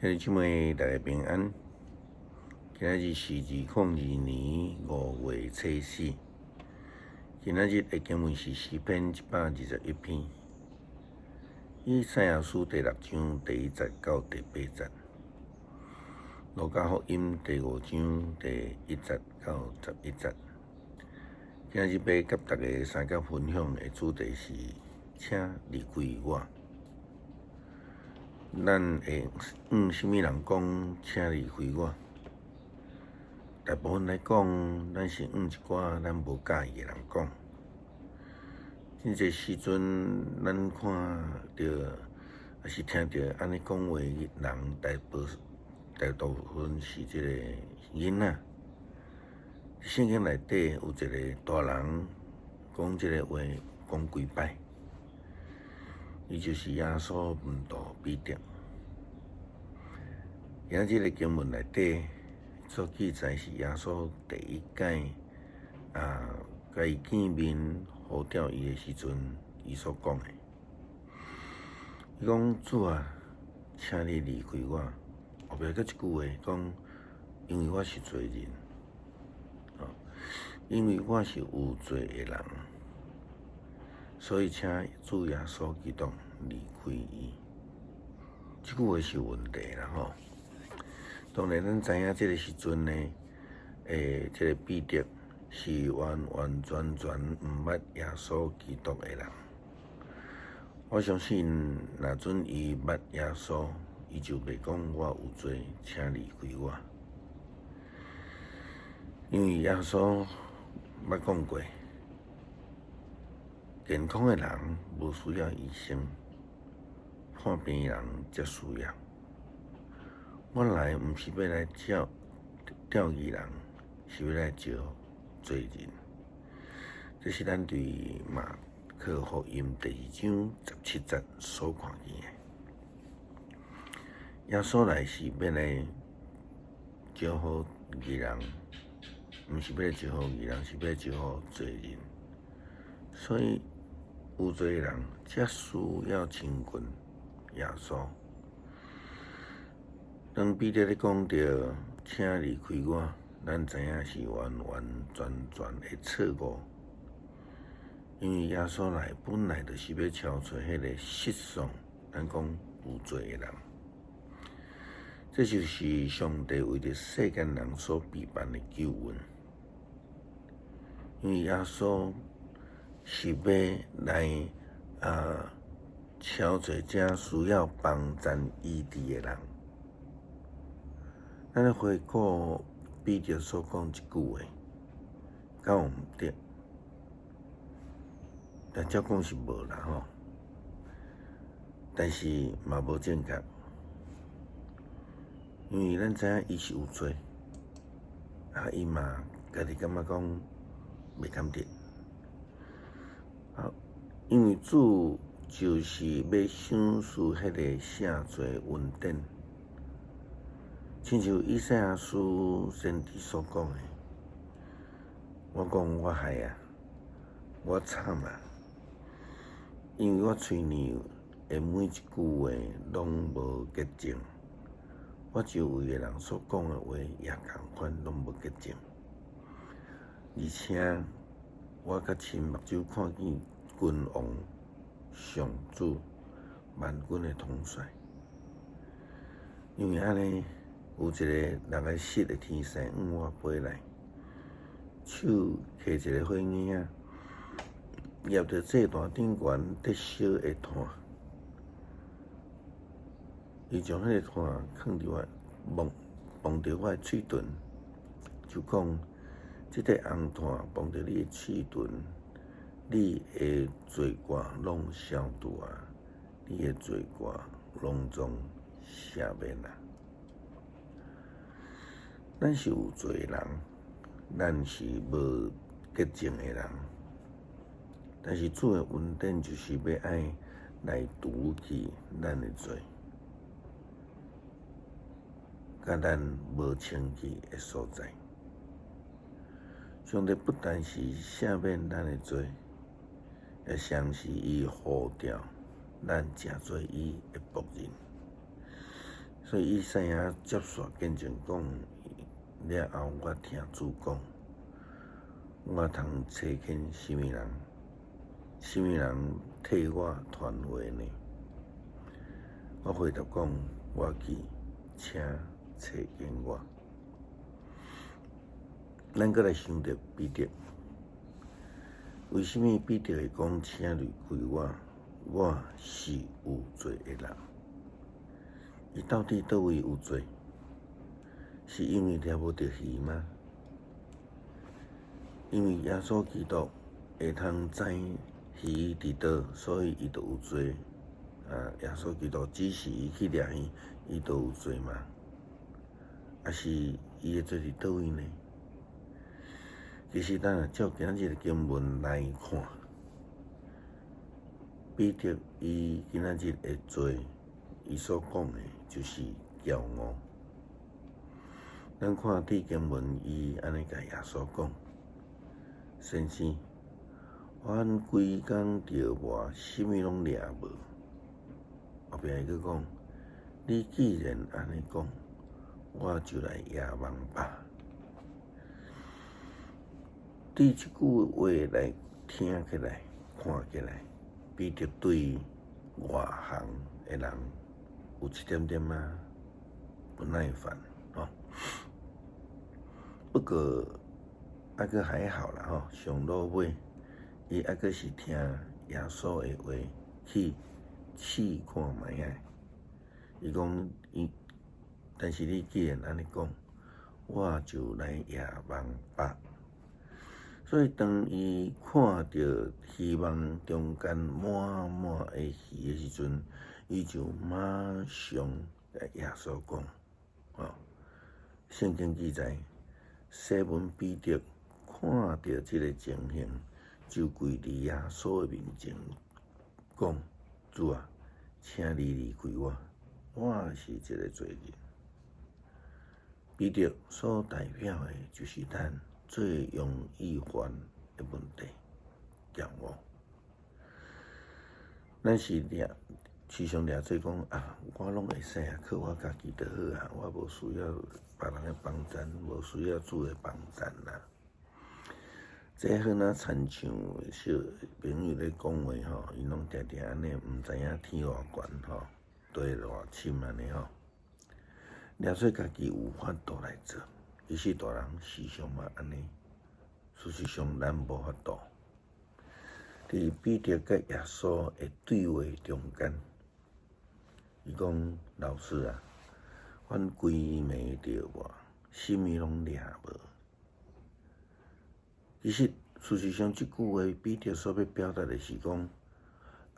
兄弟姊妹，大家平安。今仔日是2022年5月初四。今仔日的經文是詩篇121篇，以賽亞書第六章第一節到第八節，路加福音第五章第一節到11節。今仔日欲佮大家相佮分享的主題是，請離開我。咱會向啥物人講，請離開我？大部分來講，咱是向一寡咱無佮意的人講。真濟時陣，咱看著，抑是聽著按呢講話的人，大部分是這個囡仔。聖經內底有一個大人講這個話，講幾擺。伊就是耶穌門徒彼得。今仔日的經文內底所記載是耶穌第一擺共伊見面呼召伊的時陣，伊所講的。伊講，主啊，請你離開我。後壁閣一句話講，因為我是罪人，因為我是有罪的人。所以，請主耶穌基督離開伊。這句話是有問題啦吼。當然，咱知影這個時陣呢，這個彼得是完完全全毋捌耶穌基督的人。我相信，若準伊捌耶穌，伊就袂講我有罪，請離開我。因為耶穌捌講過，健康的人無需要醫生，破病的人才需要。我來毋是欲來召義人，是欲來召罪人。這是咱佇馬可福音第二章17節所看見的。耶穌來是欲來招呼義人，毋是欲來招呼義人，是欲來招呼罪人。所以有罪的人才需要親近耶穌。當彼得咧講著請離開我，咱知影是完完全全的錯誤。因為耶穌來本來就是欲召揣彼個失喪，咱講有罪的人。這就是上帝為著世間人所備辦的救恩。因為耶穌是欲來召揣遮需要幫贊醫治的人。咱來回顧彼得所講這句話，敢有毋對？但照講是無啦吼，但是嘛無正確，因為咱知影伊是有罪，啊，伊嘛家己感覺講袂堪得。因為主就是欲賞賜彼個赦罪恩典，親像以賽亞書先知所講的，我講我害啊，我慘啊，因為我喙裡的每一句話攏無潔淨，我周圍的人所講的話也仝款攏無潔淨，而且我較親目睭看見君王上主萬軍的統帥，因為按呢，有一個六个翼的天使向我飛來，手提一個火鈿仔，挹著祭壇頂懸咧燒的炭，伊將彼個炭囥佇我摸碰著我的喙唇，就講，這塊紅炭碰著你的喙唇，你的罪過攏消除啊！你的罪過攏總赦免啊！咱是有罪的人，咱是無潔淨的人，但是主的恩典就是欲愛來除去咱的罪，佮咱無清氣的所在。上帝不但是赦免咱的罪，也同時伊呼召咱成做伊的僕人。所以以賽亞接續見證講了後，我聽主講，我通差遣啥物人？啥物人替我傳話呢？我回答講，我去，請差遣我。咱閣來想著彼得，為啥物彼得會講請離開我？我是有罪的人。伊到底佗位有罪？是因為掠無著魚嗎？因為耶穌基督會通知魚佇佗，所以伊就有罪。啊，耶穌基督指示伊去掠魚，伊就有罪嗎？抑是伊的罪佇佗位呢？其實咱若照今仔日的經文來看，彼得伊今仔日的罪，伊所講的就是驕傲。咱看佇經文，伊按呢共耶穌講：先生，阮規工著磨，啥物攏掠無。後壁伊閣講：你既然按呢講，我就來掖網吧。對這句話來聽起來、看起來，彼得對外行的人有一點點仔不耐煩吼。不過猶閣還好啦吼，上落尾伊猶閣是聽耶穌的話去試看覓仔。伊講伊，但是你既然按呢講，我就來掖網吧。所以當伊看著魚網中間滿滿的魚的時陣，伊就馬上共耶穌講：吼，聖經記載，西門彼得看著這个情形，就跪佇耶穌的面前講：主啊，請你離開我，我是一个罪人。彼得所代表的，就是咱最容易犯的問題，驕傲。咱是掠，時常掠做講啊，我攏會使啊，靠我家己就好啊，我無需要別人的幫贊，無需要主的幫贊啦。這好若親像小朋友咧講話吼，𪜶攏定定按呢，毋知影天偌懸吼，地偌深按呢吼。掠做家己有法度來做，其實大人時常嘛按呢，事實上咱無法度。佇彼得佮耶穌的對話中間，伊講：老師啊，阮規暝著磨，啥物攏掠無。其實事實上，這句話彼得所欲表達的是講：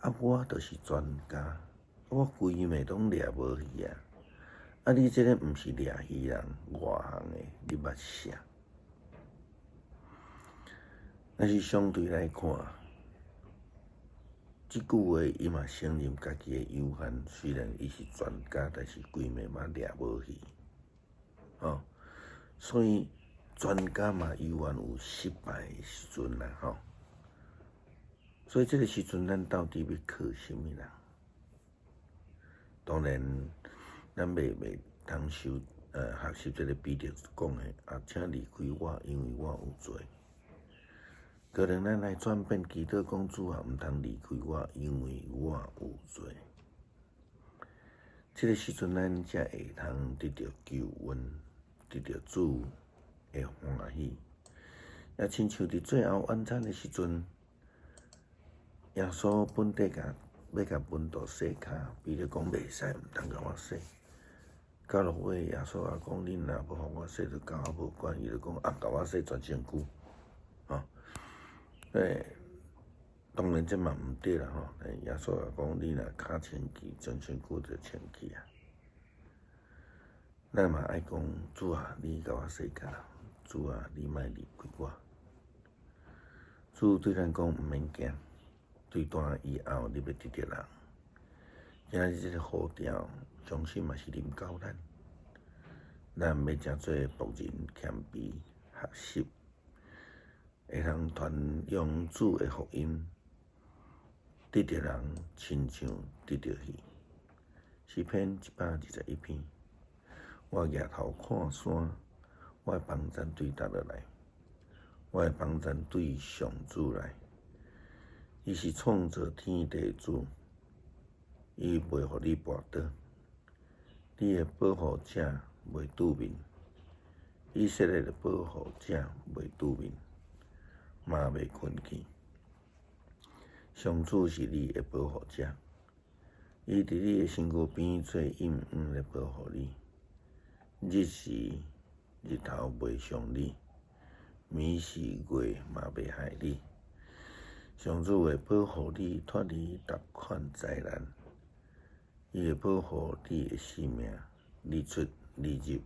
啊，我就是專家，我規暝攏掠無魚啊！啊，你這个毋是掠魚人，外行的，你捌啥？但是相對來看，這句話伊嘛承認家己的有限，雖然伊是專家，但是規暝嘛掠無魚，吼，所以專家嘛猶原有失敗的時陣啦，吼。所以這个時陣，咱到底欲靠啥物人？當然，咱袂通受學習這个彼得講的啊，請離開我，因為我有罪。可能咱來轉變祈禱講主啊，毋通離開我，因為我有罪。這个時陣，咱才會通得著救恩，得著主的歡喜。也親像佇最後晚餐的時陣，耶穌本底共欲共門徒洗跤，彼得講袂使，毋通共我洗。到落尾，耶穌也講：恁若無予我洗，就佮我無關。伊就講：啊，共我洗全身軀，吼。欸，當然這嘛毋對啦吼。耶穌也講：你若跤清氣，全身軀就清氣啊。咱嘛愛講：主啊，你共我洗跤，主啊，你莫離開我。主對咱講毋免驚，對單以後你欲得著人。今仔日這个呼召，相信嘛是臨到咱，咱欲成做僕人謙卑學習，會通傳揚主的福音，得著人親像得著魚。詩篇121篇。我舉頭看山，我的幫贊對佗落來？我的幫贊對上主來。伊是創造天地的主，伊袂予你跋倒，你的保護者袂拄面，以色列的保護者袂拄面，嘛袂睏去。上主是你的保護者，伊佇你的身軀邊做陰影來保護你。日時日頭袂傷你，暝時月嘛袂害你。上主會保護你脫離逐款災難，伊會保護你的性命，日出日入，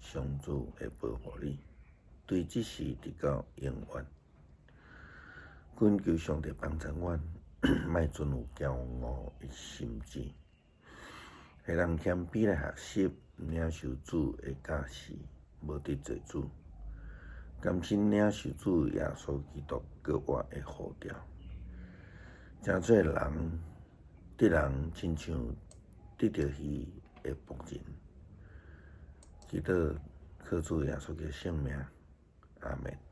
上主會保護你，對這時直到永遠。懇求上帝幫助阮，莫存有驕傲的心志，予人謙卑來學習，領受主的教示，無得罪主，甘心領受主耶穌基督閣活的呼召。誠濟人得人親像得著魚的僕人，祈禱靠主耶穌的聖名，阿門。